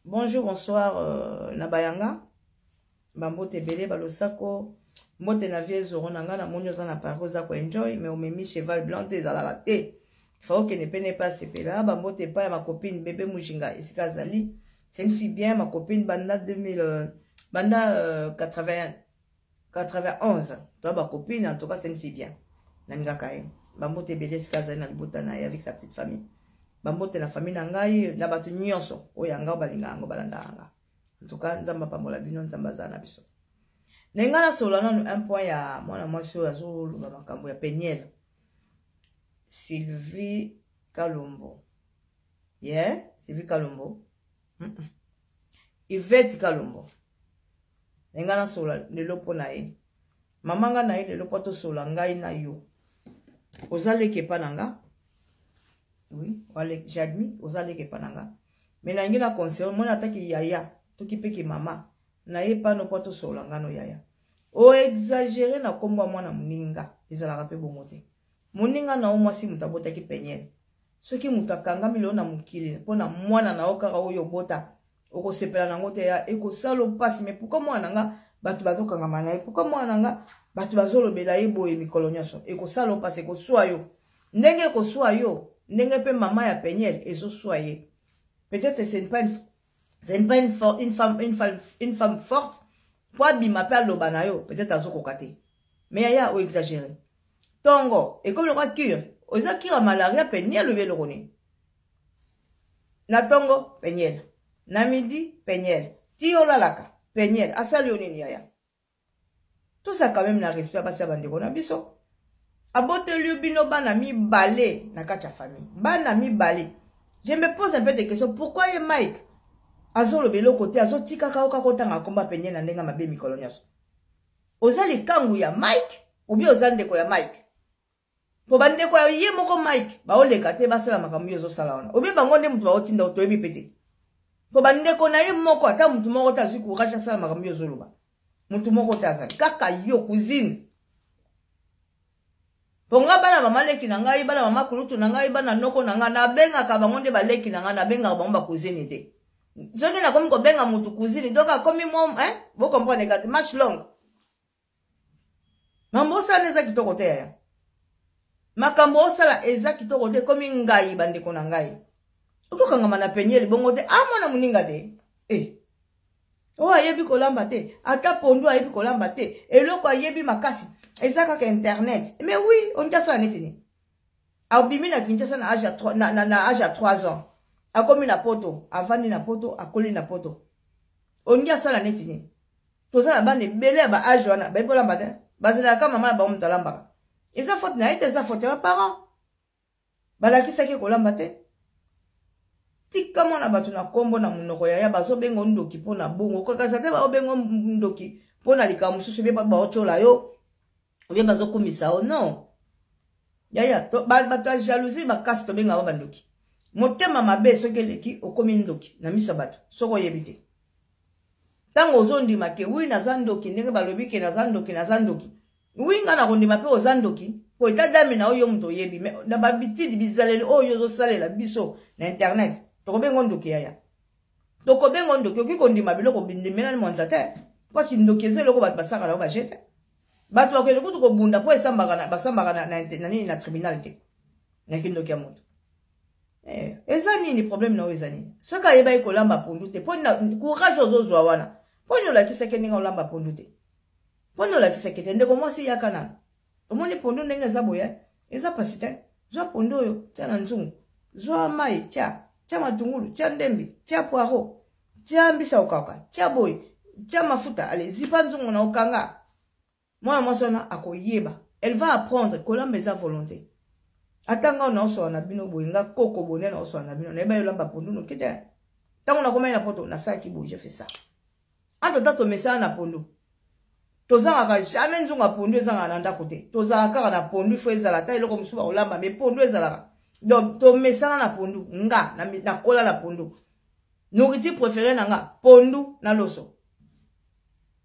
Bonjour, bonsoir na bayanga. Bambote ebele balosako. Mbote na vie zoro na nga namoni oza na Paris oza ko enjoy mais omemi cheval blanc te ezalaka te. Fa okende pe ne pas sepela bambote epai ya ma copine bebe Mujinga esika azali. C'est une fille bien ma copine banda 2000 banda 80 91 toi ba copine en tout cas c'est une fille bien. Nalingaka ye. Bambote ebele esika azali na libota na ye avec sa petite famille. Bambote na famille na ngai na bato nyonso oyo ya ngai balingaka yango balandaka nga. En tout cas Nzambe apambola bino, Nzambe azala na biso. Na ngai nasolola nanu un point ya mwana mwasi oyo azoloba makambo ya Peniel. Sylvie Kalombo. Yeah, Sylvie Kalombo. Yvette Kalombo. Na ngai nasolola lelo mpo na ye. Mama nga na ye lelo mpo tosolola ngai na yo. Oza leki epa na nga. Oui, j'admets, oza leki epa na nga. Mais nalingi na conseil, mona ataki yaya, toki pe ki mama. Na ye pano mpo tosolola nga no yaya. O exagérer na kombo ya mwana moninga, ezalaka pe bongo te. Moninga na yo mwasi moto abotaki Peniel. Soki moto akangami lelo na mokili mpo na mwana na yo kaka oyo obota, okosepela nango te ya ekosala mpasi. Mais pourquoi mwana na nga bato bazokangama na ye? Pourquoi mwana na nga bato bazolobela ye boye mikolo nyonso? Ekosala mpasi, ekoswa yo. Ndenge ekoswa yo, ndenge mpe mama ya Peniel ezoswa ye. Peut-être ce n'est pas une, ce n'est pas une, for, une, femme, une, femme, une femme forte po abima mpe aloba na yo, peut-être azokoka te. Mais yaya o exagéré. Tongo ekomi lokola cure, oza cure ya malaria. Peniel oyebi eloko nini? Na tongo Peniel, na midi Peniel, ti olalaka Peniel. Asali yo nini yaya? Toza quand même na respect ya basi ya bandeko na biso. Aboteli yo bino bana mibale na kati ya famille, bana mibale. Je me pose un peu de questions, pourquoi ye Mike azoloba eloko te, azotikaka yo kaka otanga komba Peniel na ndenge mabe mikolo nyonso? Oza likangu ya Mike ou bien oza ndeko ya Mike? Po bandeko ya ye moko Mike baoleka te basala makambo yo ozosala wana, obe bango nde moto baotinda, toyebi pe te. Po bandeko na ye moko, ata motu moko te azwi courage asala makambo yo ozoloba. Motu moko te azali, kaka yo cousine. Po nga bana mama leki na ngai, bana mama kulutu na ngai, bana noko na ngai, nabengaka bango nde baleki na ngai, nabengaka bango bacousine te. Soki nakomi kobenga motu cousine, donc akomi mo, hein, bo comprendre kati match long. Mambo osala eza kitoko te yaya. Makambo osala eza kitoko te, ekomi ngai bandeko na ngai. Okokangama na Peniel bongo te, ah mwana moninga te. Eh. Oyo ayebi kolamba te, ata pondu ayebi kolamba te, eloko ayebi makasi eza kaka internet. Mais oui, olingi asala neti nini? Abimi na Kinshasa na age ya 3, na age ya 3 ans. Akomi na poto, avandi na poto, akoli na poto. Olingi asala neti nini? Toza na bana ebele ya ba age wana, bayebi kolamba te. Bazelaka mama na bango moto alambaka. Eza faute na ye te, eza faute ya ba parents. Balakisaki kolamba te. Tika mwana bato na kombo na monoko yaya, bazobenga ndoki mpo na bongo. Kokasa te baobenga ndoki mpo na likambo mosusu, bie baotyola yo, obie bazokumisa yo. Non. Yaya, bato ya jalousie makasi tobenga bango bandoki. Motema mabe soki eleki okomi ndoki na miso ya bato, soki oyebi te. Ntango ozondima ke wi naza ndoki, ndenge balobi ke naza ndoki, naza ndoki. Wi nga nakondima mpe oza ndoki, po eta dame na oyo moto oyebi, mais na babitidi bizaleli oyo ozosalela biso na internet, tokobenga ndoki yaya. Tokobenga ndoki, okoki kondima biloko bindimelani mwanza te. Po kindoki eza eloko bato basaka na yo baje te. Bato bakende kutu kobunda po esambaka na, basambaka na, na, na nini na tribunal te. Na kindoki ya moto. Eza nini problème na oyo eza nini? Soki ayebaki kolamba pondu te, po na courage ozozwa wana, po nini olakisaki ndenge olamba pondu te? Po nini olakisaki te? Ndeko mwasi yaka nanu. Omoni pondu ndenge eza boye, eza pasi te. Zwa pondu oyo, tia na nzungu. Zwa mai, tia, tia matungulu, tia ndembi, tia poireau, tia mbisa okauka, tia boye, tia mafuta, allez, zipa nzungu na okanga. Mwana mwasi wana akoyeba. Elle va apprendre kolamba eza volonté. Ata nga na osola na bino boye, nga koko boye na osola na bino, nayeba yolamba pondu noki te. Ntango nakomaki na poto, nasalaki boye, j'ai fait ça. Entre temps tomesana na pondu. Tozangaka jamais nzungu ya pondu ezangaka na ndako te. Tozalaka kaka na pondu, il faut ezala ata eloko mosusu bakolamba, mais pondu ezalaka. Donc tomesana na pondu, nga nakola na pondu. Nourriture préférée na nga, pondu na loso.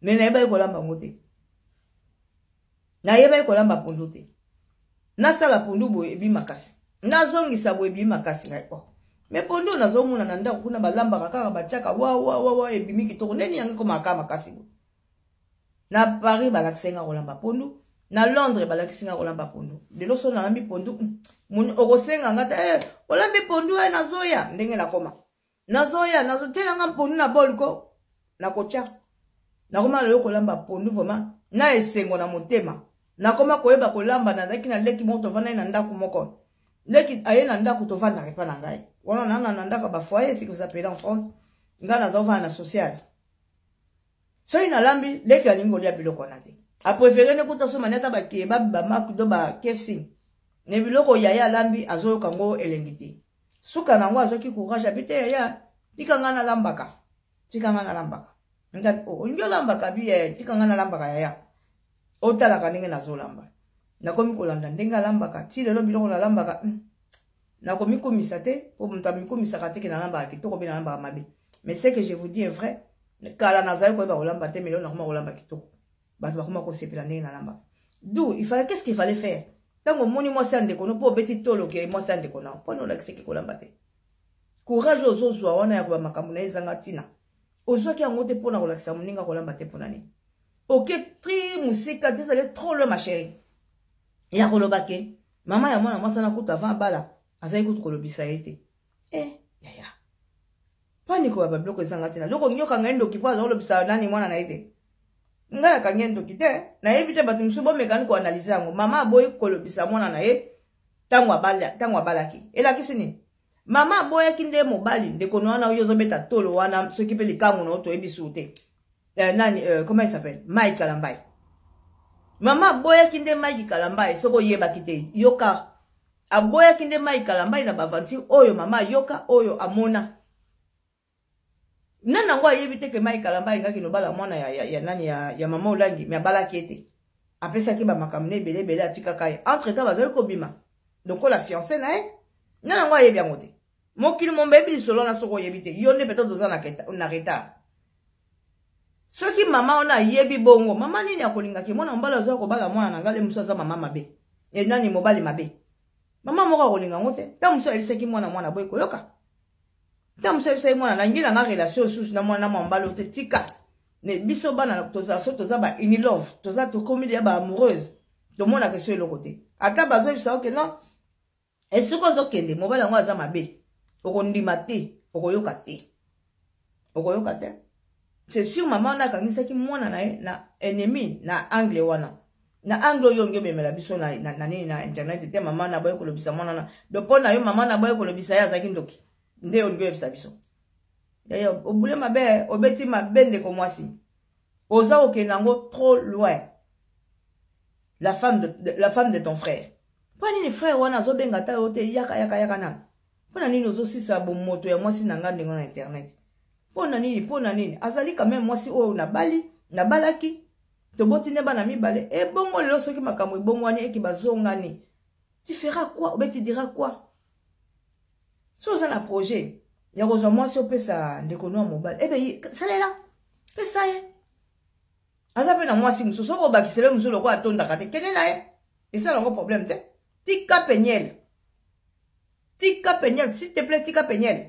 Mais nayebaki kolamba yango te. Nayebaki kolamba pondu te. Nasala pondu boye ebi makasi. Nazongisa boye ebi makasi ngai. Oh. Mais pondu oyo nazomona na ndako kuna balambaka kaka batiaka wa wa wa wa ebimi kitoko ndeni yango ekomaka kaka makasi boye. Na Paris balakisaki nga kolamba pondu, na Londres balakisi nga kolamba pondu. Lelo so nalambi pondu, okosenga nga te eh, olambi pondu eh, nazoya ndenge nakoma. Nazoya, nazotiela nga pondu na bol ko nakotya. Nakoma lelo kolamba pondu vraiment na esengo na motema. Nakoma koyeba kolamba, nazalaki na leki moko tovandaki na ndako moko. Leki aye na ndako tovandaka epa na ngai. Wana nana na ndako ba foyer, ce que vous appelez en France. Ngai naza kovanda na social. Soki nalambi, leki alingi kolia biloko wana te. A préféré ne kuta soma neta ba kebab, ba McDo, ba KFC. Ne biloko yaya alambi azoyoka ngo elengi te. Suka na ngo azwaki courage abi te yaya, tika ngai nalambaka. Tika ngai nalambaka. Ngabi, oh, olingi olambaka bi eh, tika ngai nalambaka yaya. Otalaka ndenge nazolamba. Nakomi kolanda ndenge alambaka, ti lelo biloko nalambaka. Nakomikumisa te, po moto amikumisaka te ke nalambaka kitoko be nalambaka mabe. Mais ce que je vous dis est vrai, kala nazali koyeba kolamba te, mais lelo nakoma kolamba kitoko. Bato bakoma kosepela ndenge nalambaka. D'où il fallait, qu'est-ce qu'il fallait faire? Tango omoni mwasi ya ndeko no po obeti tolo ke mwasi ya ndeko na, po nolakisaki kolamba te. Courage ozozwa wana ya koba makambo na ye ezanga ntina. Ozwaki yango te pona kolakisa moninga kolamba te pona nini? Oke tri mosika, tu es trop loin ma chérie. Ya koloba ke mama ya mwana mwasi wana kutu avant abala azali kutu kolobisa ye te. Eh, yaya. Pani koba ba biloko ezanga ntina. Loko nyoka ngai ndoki po azali kolobisa nani mwana na ye te. Ngai nakangi ye ndoki te. Nayebi te bato mosusu bomekani koanalyse yango. Mama aboyi kolobisa mwana na ye ntango abalaki. Elakisi nini? Mama aboyaki nde mobali ndeko na wana oyo ozobeta tolo wana soki mpe likangu na yo toyebi su te. Nani comment il s'appelle? Mike Kalambay. Mama aboyaki nde Mike Kalambay soki oyebaki te yoka. Aboyaki nde Mike Kalambay na baventure oyo mama ayoka oyo amona. Nani yango ayebi te ke Mike Kalambay alingaki nobala mwana ya nani ya mama Olangi, mais abalaki ye te. Apesaki ba makambo na ebele ebele atikaka ye. Entre temps bazali kobima lokola fiancé na ye. Nani yango ayebi yango te. Mokili momba yebi lisolo wana soki oyebi te. Yo nde peut-être oza na retard. Soki mama wana ayebi bongo, mama nini akolingaki mwana mobali azoya kobala mwana na ngai, le mosusu aza mama mabe. E nani mobali mabe. Mama moko akolinga yango te. Ntango mosusu ayebisaki mwana mwana boye koyoka. Ntango mosusu ayebisaki mwana na ngai na nga relation mosusu na mwana na mobali te tika. Ne biso bana toza so toza ba unilove, toza tokomi ya ba amoureuse. Tomonaka so eloko te. Ata bazoyebisa oke non. Esika ozokende mobali yango aza mabe. Okondima te, okoyoka te. Okoyoka te. C'est sûr mama wana akangisaki mwana na ye na ennemi na angle wana. Na angle oyo ngi omemela biso na nini na internet te mama na boye kolobisa mwana na. Donc mpo na yo mama na boye kolobisa ye azalaki ndoki. Nde olingi oyebisa biso. Yaya obule mabe, obeti mabe ndeko mwasi. Oza okende yango trop loin. La femme de ton frère. Mpo nini frère wana azobenga ata yo te yaka yaka yaka nanu. Mpo na nini ozosisa bomoto ya mwasi na nga ndenge na internet? Mpo na nini? Mpo na nini? Azali quand même mwasi oyo nabali, nabalaki, toboti nde bana mibale. Ebongo lelo soki makambo ebongwani eke bazongani. Tu feras quoi? Ou bien tu diras quoi? So oza na projet ya kozwa mwasi opesa ndeko no ya mobali. Ebe salela, pesa ye. Aza pe na mwasi mosusu, soki obakisele mosusu lokola atondaka te, kende na ye. Esala yango problème te. Tika Peniel. Tika Peniel, s'il te plaît, tika Peniel.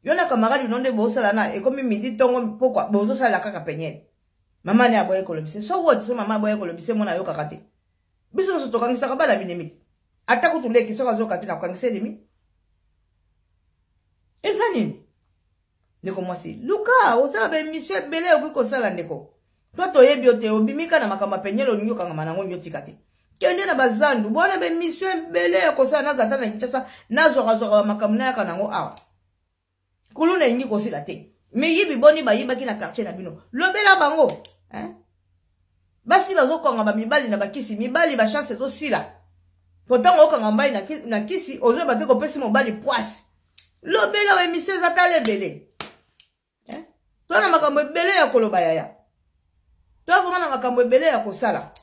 Yo na camarade no nde bosala na ekomi midi tongo pokwa bozosala kaka Peniel. Mama ne aboye kolobise. So what so mama aboye kolobise mona yokaka te. Biso nyonso tokangisaka bana binemi te. Ata kutu leki soki azoyoka te nakokangisa elimi. Eza nini? Ndeko mwasi, luka osala ba émission ebele okoki kosala ndeko. To toyebi yo te, obimika na makambo ya Peniel olingi okangama nango olingi otika te. Kende na bazandu, bwana ba émission ebele ya kosala naza ata na Kinshasa, nazwaka zwaka ba makambo nayaka nango awa. Kuluna elingi kosila te. Miyibi boni bayibaki na quartier na bino. Lobela bango, hein? Basi bazokanga ba mibali na bakisi, mibali ba chance ezosila. Po ntango okanga mobali na kisi, ozoyeba te kopesi mobali poisse. Lobela ba émission eza tala ebele. Hein? To na makambo ebele ya koloba yaya. To vraiment na makambo ebele ya kosala.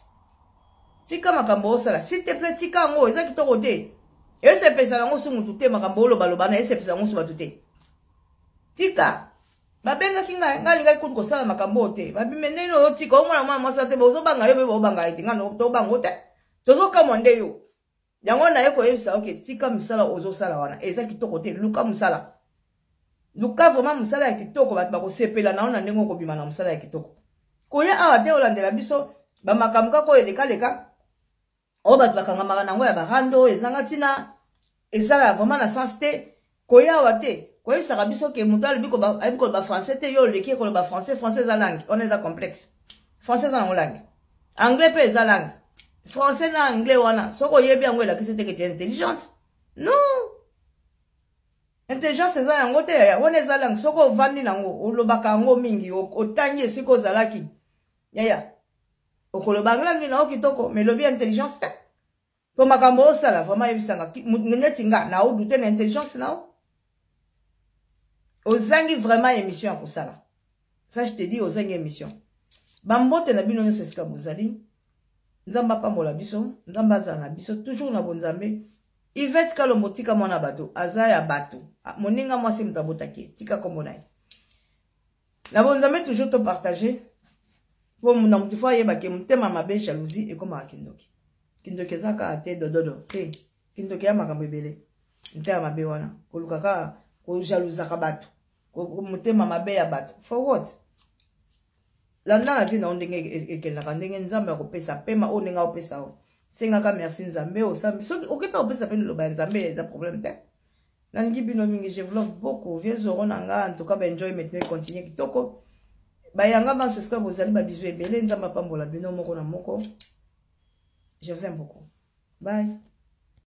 Tika makambo osala, s'il te plaît, tika yango, eza kitoko te. Esepesa nango su mutu te, makambo oloba loba na esepesa yango su bato te. Tika. Babengaki ngai, ngai alingaki kutu kosala makambo oyo te. Babime ndenge oyo tika, omona mwana mwasi te, bozobanga yo, be bobanga ye te, ngai tobanga te. Tozokamwa nde yo. Yango naye koyebisa oke tika mosala ozosala wana eza kitoko te, luka mosala, luka vraiment mosala ya kitoko, bato bakosepela na yo na ndenge okobima na mosala ya kitoko. Koya awa te olandela biso bamakambo kaka oyo elekaleka oyo bato bakangamaka na yango ya barando ezanga ntina, ezala vraiment na sens te. Koya awa te koyebisaka biso ke moto alobi ayebi koloba français te, yo oleki ye koloba français. Français eza langue wana eza complexe. Français eza nango langue, anglais mpe eza langue. Français na anglais wana, soki oyebi yango, elakisi te ke tu es intelligente. Non, intelligence eza yango te. Yaya, wana eza langue. Soki ovandi nango, olobaka yango mingi, otangi esika ozalaki, yaya, okoloba langue na yo kitoko, mais elobi intelligence te. Mpo makambo osala vraiment, yebisanga neti nga na odute na intelligence na yo. Ozangi vraiment émission ya kosala, ça je te dis, ozangi émission. Bambote na bino nyonso esika bozali. Nzambe apambola biso, Nzambe azala na biso toujours na bonzambe. Ivete Kalombo, tika mwana bato, aza ya bato, moninga mwasi moto abotaki, tika kombo na ye na bonzambe. Toujours topartage, mpo na motu fo ayebake motema mabe, jalousie ekomaka kindoki. Kindoki eza kaka te dododo te, kindoki ya makambo ebele. Motema mabe wana, koluka kaka kojalousaka bato, motema mabe ya bato, for what? Landa na vie na yo ndenge ekendaka, ndenge Nzambe akopesa pema oyo, ndenge akopesa yo, sengaka merci Nzambe, osambi. Soki okoki mpe kopesa mpe liloba ya Nzambe, eza problème te. Nalingi bino mingi, je vous love beaucoup. Vieux Zoro na nga, en tout cas baenjoy maintenant, continue kitoko. Bayanga banso esika bozali, babizu ebele. Nzambe apambola bino moko na moko. Je vous aime beaucoup, bye.